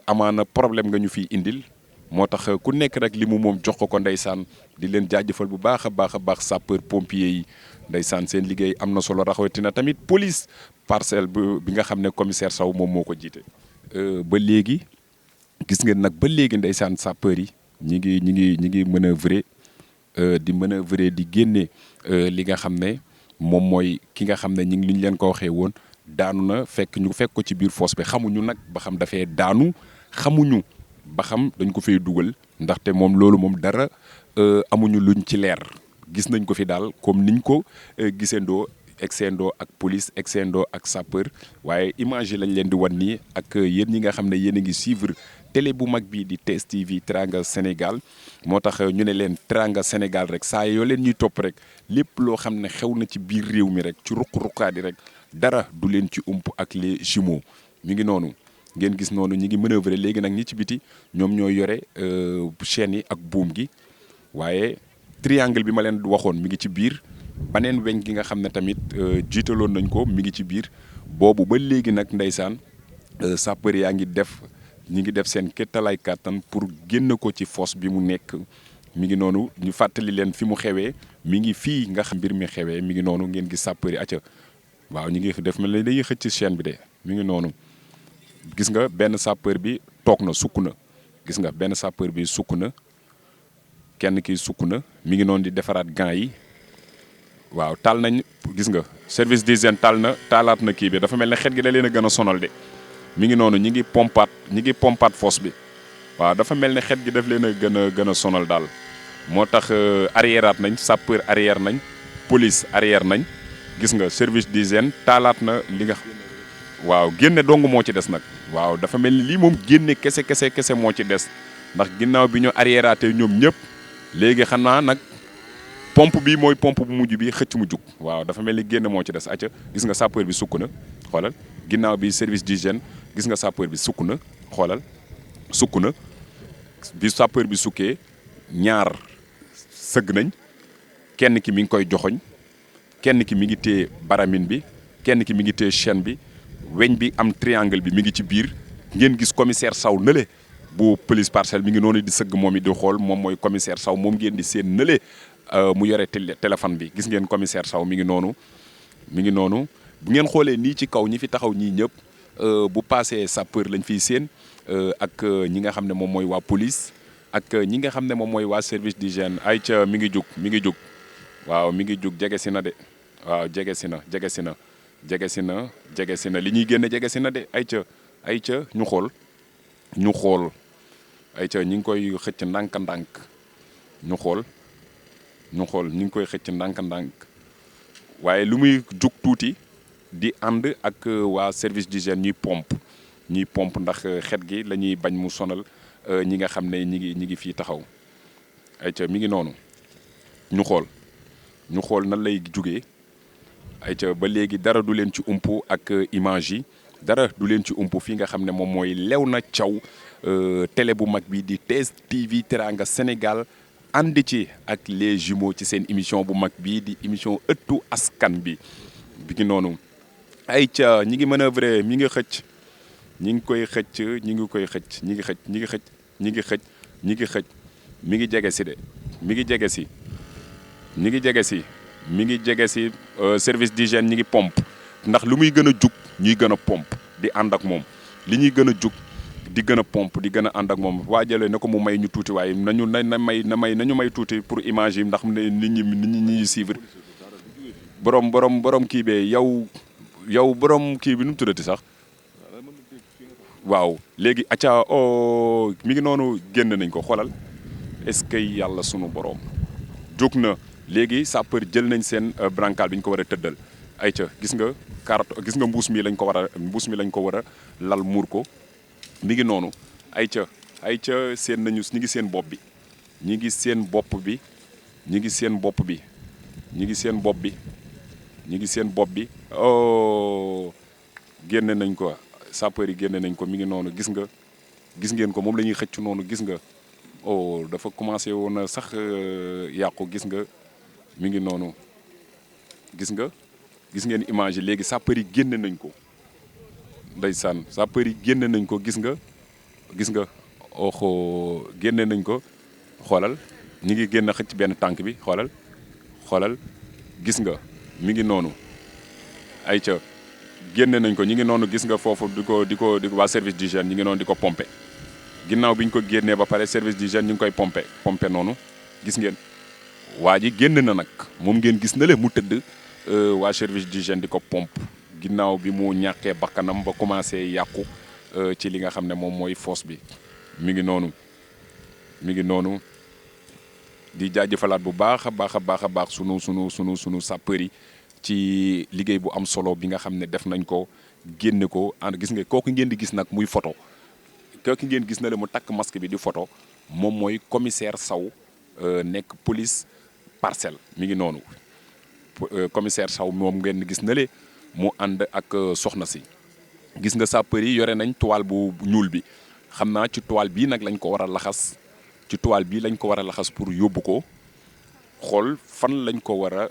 amaana problème nga ñu fiy indil moo tax ku nekk rek li mu moom jox ko ndeysaan di leen jaajëfal bu baax a baax sapeur pompier yi ndeysaan seen liggéey am na solo raxatina tamit police parcelle bi nga xam ne commissaire Sow moom moo ko jiite. ba léegi gis ngeen nag ba léegi ndeysaan sapeur yi ñi ngi manœuvrer di manœuvrer di génne li nga xam ne moom mooy ki nga xam ne li ñu leen ko waxee woon daanu na fekk ko ci biir fosse bi xamuñu nag ba xam dafee daanu xamuñu ba xam dañ ko fay dugal ndaxte moom loolu moom dara amuñu luñ ci leer gis nañ ko fi daal comme niñ ko gisandoo exendo ak police exendo ak sapeur waaye image yi lañ leen di wan nii ak yéen ñi nga xam ne yéen a ngi suivre télé bu mag bii di TSTV Teranga Sénégal moo tax ñu ne leen Teranga Sénégal rek saa yoo leen ñuy topp rek lépp loo xam ne xew na ci biir réew mi rek ci ruq-ruqaat yi rek dara du leen ci ump ak les jumeaux mi ngi noonu ngeen gis noonu ñi ngi manœuvrer léegi nag ñi ci biti ñoom ñoo yore chaîne yi ak buum gi waaye triangle bi ma leen waxoon mi ngi ci biir baneen weñ gi nga xam ne tamit jiitaloon nañ ko mi ngi ci biir boobu ba léegi nag ndeysaan sapeur yaa ngi def seen kéttalaay kàttan pour génn ko ci fosse bi mu nekk mi ngi noonu ñu fàttali leen fi mu xewee mi ngi fii nga xam mbir mi xewee mi ngi noonu ngeen gis sapeur yi acca waaw ñu ngi def mel ne dañuy xëcc chaîne bi de mi ngi noonu gis nga benn sapeur bi toog na sukk na gis nga benn sapeur bi sukk na kenn ki sukk na mi ngi noonu di defaraat gants yi waaw taal nañ gis nga service d'hygiène taalaat na kii bi dafa mel ne xet gi da leen a gën a sonal de mi ngi noonu ñi ngi pompaat fosse bi waaw dafa mel ne xet gi daf leen a gën a sonal daal moo tax arrièreaat nañ sapeur arrière nañ police arrière nañ gis nga service d'hygiène taalaat na li nga waaw génne dong moo ci des nag waaw dafa mel ni lii moom génne kese moo ci des ndax ginnaaw bi ñu arrièreaatee ñoom ñëpp léegi xanaa nag pompe bi mooy pompe bu mujj bi xëcc mu jug waaw dafa mel ni génn moo ci des acca gis nga sapeur bi sukk na xoolal ginnaaw bi service d'hygiène gis nga sapeur bi sukk na xoolal sukk na bi sapeur bi sukkee ñaar sëgg nañ kenn ki mi ngi koy joxoñ kenn ki mi ngi téye baramine bi kenn ki mi ngi téye chaîne bi weñ bi am triangle bi mi ngi ci biir ngeen gis commissaire Sow nële bu police parcelle mi ngi noonu di sëgg moom it di xool moom mooy commissaire Sow moom ngeen di seen nële mu yore téléphone bi gis ngeen commissaire Sow mi ngi noonu bu ngeen xoolee nii ci kaw ñi fi taxaw ñii ñëpp bu passé sapeur lañ fiy seen ak ñi nga xam ne moom mooy waa police ak ñi nga xam ne moom mooy waa service d'hygiène ay ca mi ngi jug waaw mi ngi jug jege si na de waaw jege si na li ñuy génne jege si na de ay ca ñu xool ay ca ñi ngi koy xëcc ndànk-ndànk ñu xool ñi ngi koy xëcc ndànk-ndànk waaye lu muy jug tuuti di ànd ak waa service d'hygiène ñuy pompe ndax xet gi la ñuy bañ mu sonal ñi nga xam ne ñi ngi fii taxaw ay ca mi ngi noonu ñu xool nan lay jugee ay ca ba léegi dara du leen ci ump ak image yi dara du leen ci ump fii nga xam ne moom mooy Léona Thiaw télé bu mag bi di TSTV Teranga Sénégal ànd ci ak les jumeaux ci seen émission bu mag bii di émission ëttu askan bi bi ngi noonu ay ca ñi ngi manœuvrer ñi ngi xëcc mi ngi jege si de mi ngi jege si service d'hygiène ñi ngi pompe ndax lu muy gën a jug ñuy gën a pompe di ànd ak moom li ñuy gën a jug di gën a pompe di gën a ànd ak moom waajale na ko mu may ñu tuuti waaye nañu may tuuti pour image yi ndax nit ñi suivre borom kii bee yow borom kii bi nu mu tuddati sax waaw léegi acca mi ngi noonu génn nañ ko xoolal est-ce que yàlla sunu borom jóg na léegi sapeur jël nañ seen brancal bi ñu ko war a tëddal ayca gis nga carte gis nga mbuus mi lañ ko war a lal muur ko mi ngi noonu ayca seen nañu ñi ngi seen bopp bi ñi ngi seen bopp bi ñi ngi seen bopp bi ñi ngi seen bopp bi ñi ngi seen bopp bi génne nañ ko sapeur yi génne nañ ko mi ngi noonu gis ngeen ko moom la ñuy xëcc noonu gis nga dafa commencé woon a sax yàqu gis nga mi ngi noonu gis ngeen image yi léegi sapeur yi génne nañ ko ndeysaan sapeur yi génne nañ ko gis nga génne nañ ko xoolal ñi ngi génn xëcc benn tànk bi xoolal gis nga mi ngi noonu ayca génne nañ ko ñi ngi noonu gis nga foofu di ko waa service d'hygiène ñi ngi noonu di ko pomper ginnaaw bi ñu ko génnee ba pare service d'hygiène ñu ngi koy pomper noonu gis ngeen waa ji génn na nag moom ngeen gis na le mu tëdd waa service d'hygiène di ko pompe ginnaaw bi mu ñàkkee bakkanam ba commencé yàqu ci li nga xam ne moom mooy fosse bi mi ngi noonu di jaajëfalaat bu baax a baax sunu sapeur yi ci liggéey bu am solo bi nga xam ne def nañ ko génne ko gis nga kooku ngeen di gis nag muy photo kooku ngeen gis na le mu takk masque bi di photo moom mooy commissaire Sow nekk police Parcelles mi ngi noonu commissaire Sow moom ngeen gis na le mu ànd ak soxna si gis nga sapeur yi yore nañ toile bu ñuul bi xam naa ci toile bii nag lañ ko war a laxas pour yóbbu ko xool fan lañ ko war a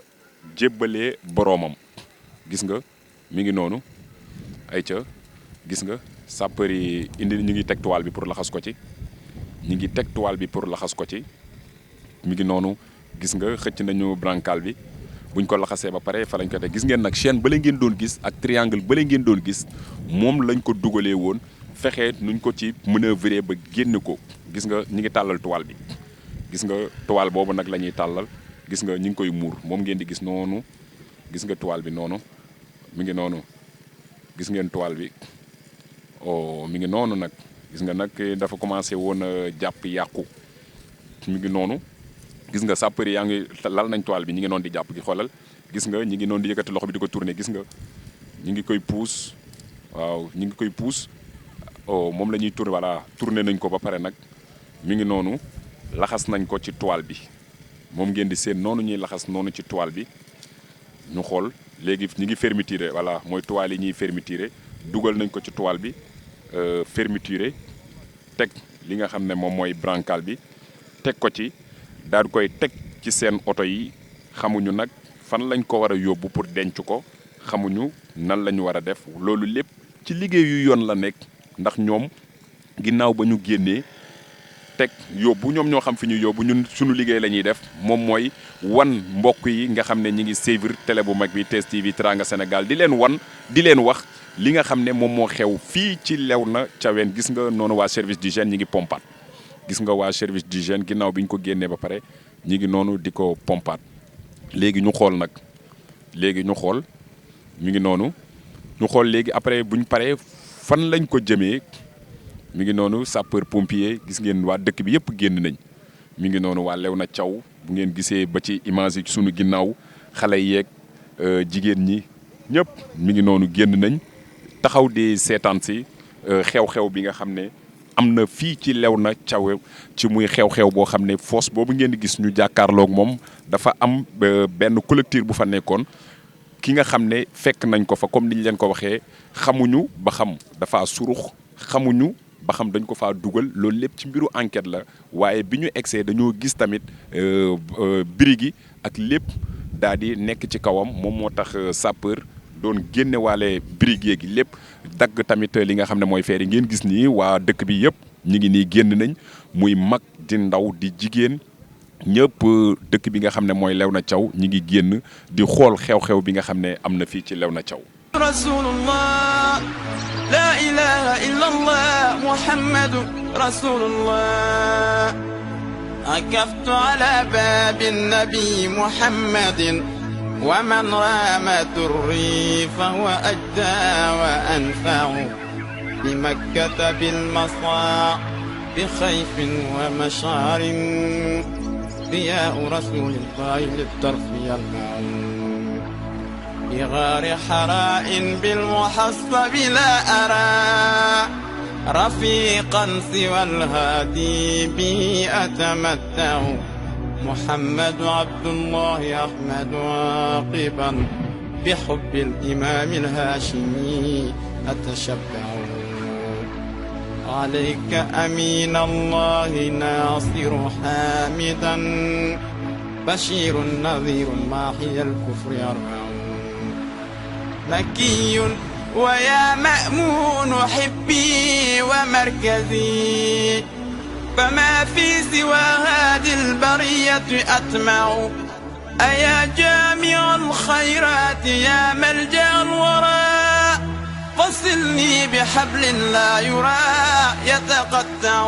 jébbalee boroomam gis nga mi ngi noonu ayca gis nga sapeur yi ñu ngi teg toile bi pour laxas ko ci mi ngi noonu gis nga xëcc nañu brancal bi buñ ko laxasee ba pare fa lañ ko teg gis ngeen nag chaîne bale ngeen doon gis ak triangle bale ngeen doon gis moom lañ ko dugalee woon fexe nuñ ko ci manœuvrer ba génn ko gis nga ñi ngi tàllal toile bi gis nga toile boobu nag la ñuy tàllal gis nga ñi ngi koy muur moom ngeen di gis noonu gis nga toile bi noonu mi ngi noonu gis ngeen toile bi mi ngi noonu nag gis nga nag dafa commencé woon a jàpp yàqu mi ngi noonu gis nga sapeur yaa ngi lal nañ toile bi ñi ngi noonu di jàpp gi xoolal gis nga ñi ngi noonu di yëkkati loxo bi di ko tourner gis nga ñi ngi koy puus waaw ñi ngi koy puus moom la ñuy tourner voilà tourner nañ ko ba pare nag mi ngi noonu laxas nañ ko ci toile bi moom ngeen di seen noonu ñuy laxas noonu ci toile bi ñu xool léegi ñi ngi fermeture voilà mooy toile yi ñuy fermeture dugal nañ ko ci toile bi fermeture teg li nga xam ne moom mooy brancal bi teg ko ci daal di koy teg ci seen oto yi xamuñu nag fan lañ ko war a yóbbu pour denc ko xamuñu nan la ñu war a def loolu lépp ci liggéeyu yoon la nekk ndax ñoom ginnaaw ba ñu génnee teg yóbbu ñoom ñoo xam fi ñu yóbbu ñun suñu liggéey la ñuy def moom mooy wan mbokk yi nga xam ne ñi ngi suivre télé bu mag bi TS TV Teranga Sénégal di leen wax li nga xam ne moom moo xew fii ci Léona Thiawéne gis nga noonu waa service d'hygiène ñi ngi pompaat gis nga waa service d'hygiène ginnaaw bi ñu ko génnee ba pare ñi ngi noonu di ko pompaat léegi ñu xool nag mi ngi noonu ñu xool léegi après buñ paree fan lañ ko jëmee mi ngi noonu sapeur pompier gis ngeen waa dëkk bi yëpp génn nañ mi ngi noonu waa Léona Thiaw bu ngeen gisee ba ci image yi ci sunu ginnaaw xale yeeg jigéen ñi ñëpp mi ngi noonu génn nañ taxaw di seetaan si xew-xew bi nga xam ne am na fii ci Léona Thiaw ci muy xew-xew boo xam ne fosse boobu ngeen di gis ñu jàkkaarloog moom dafa am benn collecteur bu fa nekkoon ki nga xam ne fekk nañ ko fa comme niñ leen ko waxee xamuñu ba xam dafa surux xamuñu ba xam dañ ko faa dugal loolu lépp ci mbiru enquête la waaye bi ñu egsee dañoo gis tamit birig yi ak lépp daal di nekk ci kawam moom moo tax sapeur doon génne waale birig yeegi lépp dagg tamit li nga xam ne mooy feer yi ngeen gis nii waa dëkk bi yëpp ñi ngi nii génn nañ muy mag di ndaw di jigéen ñëpp dëkk bi nga xam ne mooy Léona Thiaw ñi ngi génn di xool xew-xew bi nga xam ne am na fii ci Léona Thiaw. rasulullah la ilaha illallah muhammadu rasulullah akaftu ala babi nabi muhammadin ومن رام دري فهو أجدى وأنفع بمكة بالمصاع بخيف ومشعر ضياء رسول الله للطرف يلمع بغار حراء بالمحصب لا أرى رفيقا سوى الهادي به أتمتع محمد عبد الله أحمد عاقبا بحب الإمام الهاشمي أتشبع عليك أمين الله ناصر حامدا بشير نذير ماحي الكفر أربع مكي ويا مأمون حبي ومركزي فما في سوى هذه البرية أطمع أيا جامع الخيرات يا ملجأ الورى فصلني بحبل لا يرى يتقطع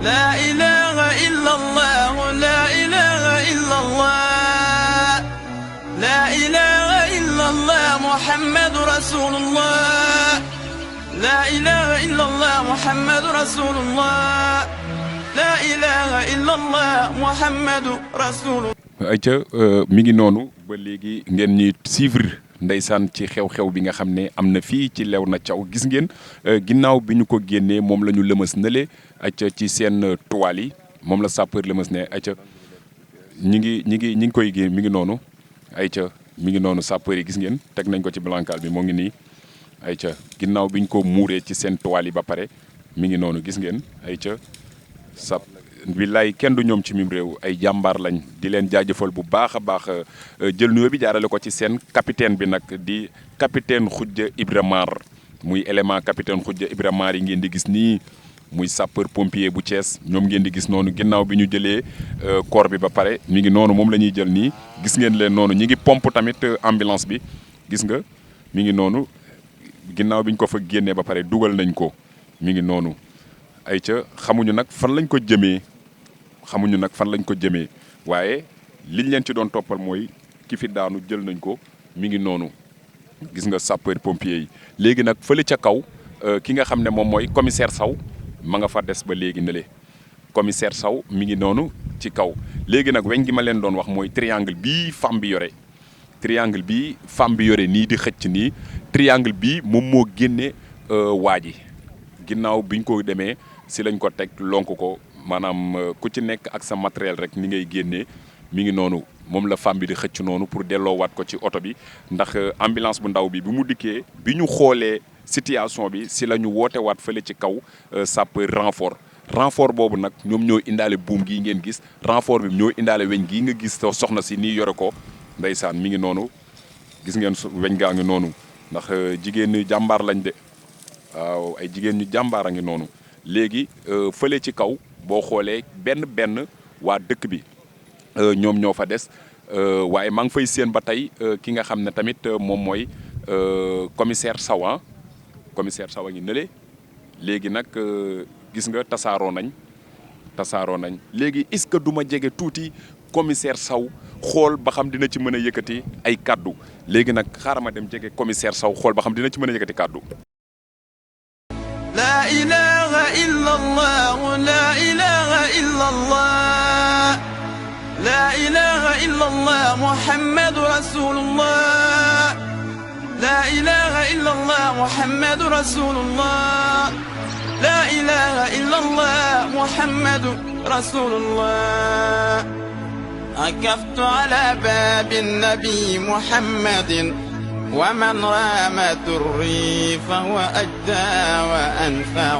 لا إله إلا الله لا إله إلا الله لا إله إلا الله محمد رسول الله لا إله إلا الله محمد رسول الله لا إله إلا الله محمد رسول الله. ayca mi ngi noonu ba léegi ngeen ñuy suivre ndeysaan ci xew-xew bi nga xam ne am na fii ci Léona Thiaw gis ngeen ginnaaw bi ñu ko génnee moom la ñu lëmës nale ayca ci seen toile yi moom la sapeur lëmës ne ayca ñi ngi koy génn mi ngi noonu ayca mi ngi noonu sapeur yi gis ngeen teg nañ ko ci blancal bi moo ngi nii ayca ginnaaw bi ñu ko muuree ci seen toile yi ba pare mi ngi noonu gis ngeen ayca sap billaay kenn du ñoom ci mim réew ay jàmbaar lañ di leen jaajëfal bu baax a baax jël nuyoo bi jaarale ko ci seen capitaine bi nag di capitaine Khoudia Ibra Mar muy élément capitaine Khoudia Ibra Mar yi ngeen di gis nii muy sapeur pompier bu Thiès ñoom ngeen di gis noonu ginnaaw bi ñu jëlee corps bi ba pare mi ngi noonu moom la ñuy jël nii gis ngeen leen noonu ñi ngi pompe tamit ambulance bi gis nga mi ngi noonu ginnaaw bi ñu ko fa génnee ba pare dugal nañ ko mi ngi noonu ayca xamuñu nag fan lañ ko jëmee waaye liñ leen ci doon toppal mooy ki fi daanu jël nañ ko mi ngi noonu gis nga sapeur pompier yi léegi nag fële ca kaw ki nga xam ne moom mooy commissaire Sow ma nga fa des ba léegi ne le commissaire Sow mi ngi noonu ci kaw léegi nag weñ gi ma leen doon wax mooy triangle bii femme bi yore nii di xëcc nii triangle bii moom moo génne waa ji ginnaaw biñ ko demee si lañ ko teg lonk ko maanaam ku ci nekk ak sa matériel rek ni ngay génnee mi ngi noonu moom la femme bi di xëcc noonu pour delloowaat ko ci oto bi ndax ambulance bu ndaw bi mu dikkee bi ñu xoolee situation bi si la ñu woote waat fële ci kaw sapeur renfort boobu nag ñoom ñoo indaale buum gii ngeen gis renfort bi ñoo indaale weñ gii nga gis soxna si nii yore ko ndeysaan mi ngi noonu gis ngeen weñ gaa ngi noonu ndax jigéen ñi jàmbaar lañ de waaw ay jigéen ñu jàmbaar a ngi noonu léegi fële ci kaw boo xoolee benn waa dëkk bi ñoom ñoo fa des waaye maa ngi fay séen ba tey ki nga xam ne tamit moom mooy commissaire Sow a ngi nële léegi nag gis nga tasaaroo nañ léegi est-ce que du ma jege tuuti commissaire Sow xool ba xam dina ci mën a yëkkati ay kaddu léegi nag xaaral ma dem jege commissaire Sow xool ba xam dina ci mën a yëkkati kaddu. لا إله إلا الله لا إله إلا الله لا إله إلا الله محمد رسول الله لا إله إلا الله محمد رسول الله لا إله إلا الله محمد رسول الله عكفت على باب النبي محمد ومن رام دري فهو أجدى وأنفع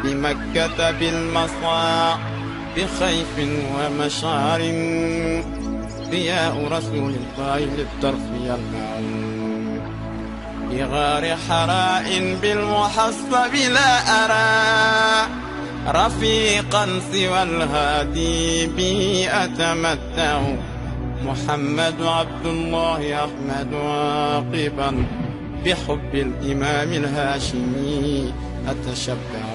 بمكة بالمصاع بخيف ومشعر ضياء رسول الله للطرف يلمع بغار حراء بالمحصب لا أرى رفيقا سوى الهادي به أتمتع محمد عبد الله أحمد عاقبا بحب الإمام الهاشمي أتشبع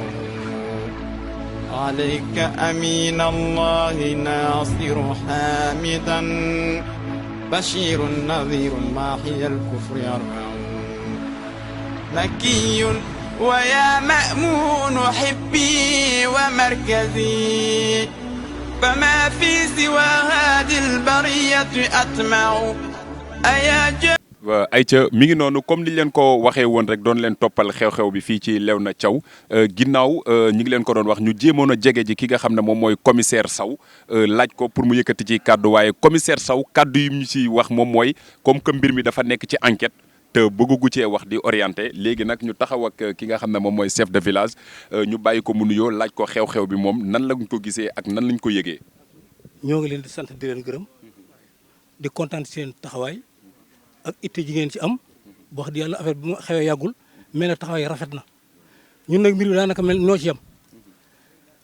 عليك أمين الله ناصر حامدا بشير نذير ماحي الكفر يرفع مكي ويا مأمون حبي ومركزي فما في سوى هذه البرية أطمع أيا ayca mi ngi noonu comme ni leen ko waxee woon rek doon leen toppal xew-xew bi fii ci Léona Thiaw ginnaaw ñi ngi leen ko doon wax ñu jéemoon a jege ji ki nga xam ne moom mooy commissaire Sow laaj ko pour mu yëkkati ci kàddu waaye commissaire Sow kàddu yi ñu ci wax moom mooy comme que mbir mi dafa nekk ci enquête te bëggugu cee wax di orienté léegi nag ñu taxaw ak ki nga xam ne moom mooy chef de village ñu bàyyi ko mu nuyoo laaj ko xew-xew bi moom nan lañ ko gisee ak nan lañ ko yëgee. ñoo ngi leen di sant di leen gërëm di kontaan seen taxawaay. ak itte ji ngeen ci am wax di yàlla affaire bi mu xewee yàggul mais nag taxawaay rafet na ñun nag mbir mi daanaka mel noo ci yem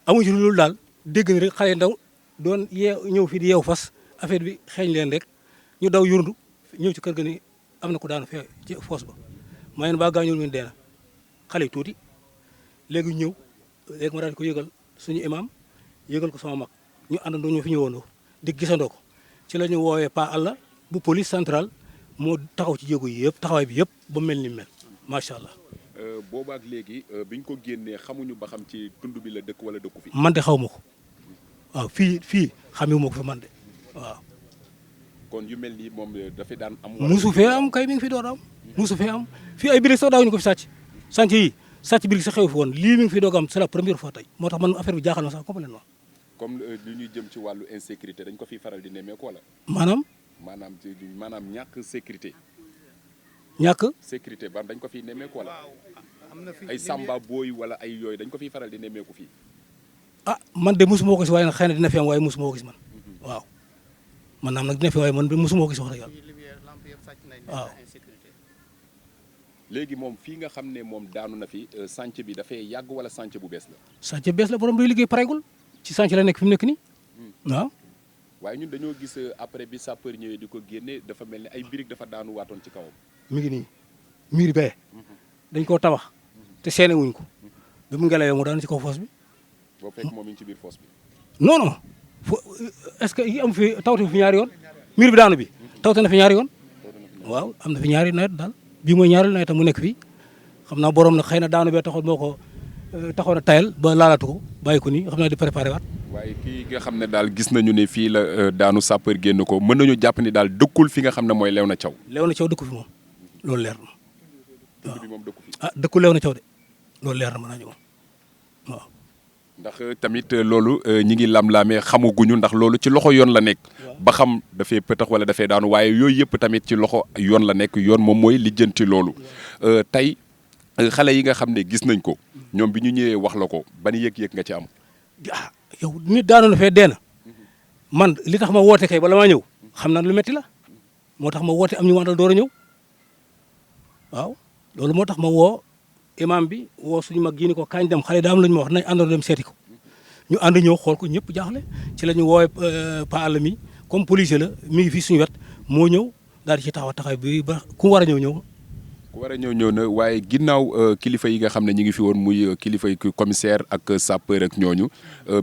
amuñu ci loolu daal dégg na rek xale ndaw doon ñëw fii di yeew fas affaire bi xeeñ leen rek ñu daw yurndu ñëw ci kër ga ni am na ko daanu fee ci foos ba maa yéen baa gaañul ngeen dee na xale yi tuuti léegi ñëw léegi ma daal di ko yëgal suñu imam yëgal ko sama mag ñu àndandoo ñoo fi ñëwandoo di gisandoo ko ci la ñu woowee Pa Alla bu police centrale moo taxaw ci jéego yi yëpp taxawaay bi yëpp ba mel ni mel macha allah. boobaak léegi biñ ko génnee xamuñu ba xam ci tund bi la dëkk wala dëkku fi. man de xaw ma ko waaw fii xamee ma ko fi man de waaw. kon yu mel nii moom dafay daan am. musu fee am kay mi ngi fi doog am. musu fee am fii ay birig sax daawuñu ko fi sàcc sànc yi sàcc birig sax xew fi woon lii mi ngi fi doog am c'est la première fois tey moo tax man affaire bi jaaxal na sax complètement. comme lu ñuy jëm ci wàllu insécurité dañ ko fiy faral di nemmeeku wala. maanaam ñàkk sécurité. ñàkk. sécurité ba dañ ko fiy nemmeeku wala. ay samba booy wala ay yooyu dañ ko fiy faral di nemmeeku fii. ah man de mosuma ko gis waaye nag xëy na dina fi am waaye mosuma ko gis man waaw man naam nag dina fi waaye man mosuma ko gis wax dëgg yàlla waaw. léegi moom fii nga xam ne moom daanu na fi chantier bi dafay yàgg wala chantier bu bees la. chantier bees la borom day liggéey pareegul ci chantier la nekk fi mu nekk nii waaw. waaye ñun dañoo gis après bi sapeur ñëwee di ko génne dafa mel ni ay birig dafa daanu waatoon ci kawam. mi ngi nii miir bee dañ koo tabax te seene wuñ ko bi mu ngelawee mu daanu ci kaw foos bi. boo fekk moom mi ngi ci biir foos bi. non non est-ce que yi am fi tawte fi ñaari yoon miir bi daanu bi tawte na fi ñaari yoon waaw am na fi ñaari nawet daal bii mooy ñaari nawet mu nekk fii xam naa borom nag xëy na daanu bee taxoon moo ko taxoon a tayal ba laalatu ko bàyyi ko nii xam naa di préparé waat. waaye kii nga xam ne daal gis nañu ne fii la daanu sapeur génn ko mën nañu jàpp ni daal dëkkul fi nga xam ne mooy Léona Thiaw. Léona Thiaw dëkku fi moom loolu leer na. dëkk bi moom dëkku fi. ah dëkku Léona Thiaw de loolu leer na mën naa ñëw waaw. ndax tamit loolu ñi ngi lam-laamee xamaguñu ndax loolu ci loxo yoon la nekk. ba xam dafay pëtax wala dafay daanu waaye yooyu yëpp tamit ci loxo yoon la nekk yoon moom mooy lijjanti loolu tey xale yi nga xam ne gis nañ ko ñoom bi ñu ñëwee wax la ko ban yëg-yëg nga ci am. ah yow nit daanu na fee dee na man li tax ma woote kay bala maa ñëw xam naa lu metti la moo tax ma woote am ñu ma dal door a ñëw waaw loolu moo tax ma woo imam bi woo suñu mag yi ni ko kañ dem xale daa am lu ñu ma wax nañ àndoon dem seeti ko ñu ànd ñëw xool ko ñëpp jaaxle ci la ñu woowee Pa Alla mi comme policier la mi ngi fii suñu wet moo ñëw daal di ci taxaw bi ba ku war a ñëw. ku war a ñëw na waaye ginnaaw kilifa yi nga xam ne ñu ngi fi woon muy kilifa yi commissaire ak sapeur ak ñooñu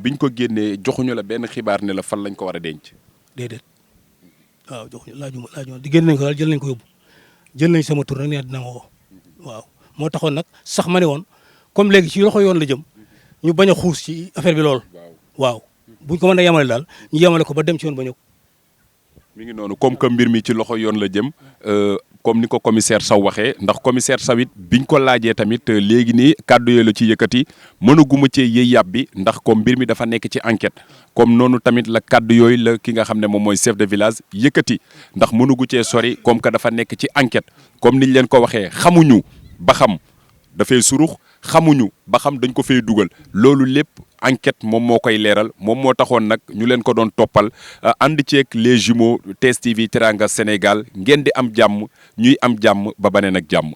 biñ ko génnee joxuñu la benn xibaar ne la fan lañ ko war a denc. déedéet waaw joxuñu laajuma di génn nañ ko daal jël nañ ko yóbbu jël nañ sama tur nag nee dina ma woo waaw moo taxoon nag sax ma ne woon comme léegi ci loxo yoon la jëm ñu bañ a xuus ci affaire bi lool. waaw buñ ko mën a yemale daal ñu yemale ko ba dem ci yoon ba ñëw. mi ngi noonu comme que mbir mi ci loxo yoon la jëm comme ni ko commissaire Sow waxee ndax commissaire Sow it biñ ko laajee tamit léegi nii kàddu yooyu la ci yëkkati mënaguma cee yëy yàbbi ndax comme mbir mi dafa nekk ci enquête comme noonu tamit la kàddu yooyu la ki nga xam ne moom mooy chef de village yëkkati ndax mënugu cee sori comme que dafa nekk ci enquête comme niñ leen ko waxee xamuñu ba xam dafay surux xamuñu ba xam dañ ko fay dugal loolu lépp enquête moom moo koy leeral moom moo taxoon nag ñu leen ko doon toppal ànd ceeg les jumeaux TS TV Teranga Sénégal ngeen di am jàmm ñuy am jàmm ba baneen ak jàmm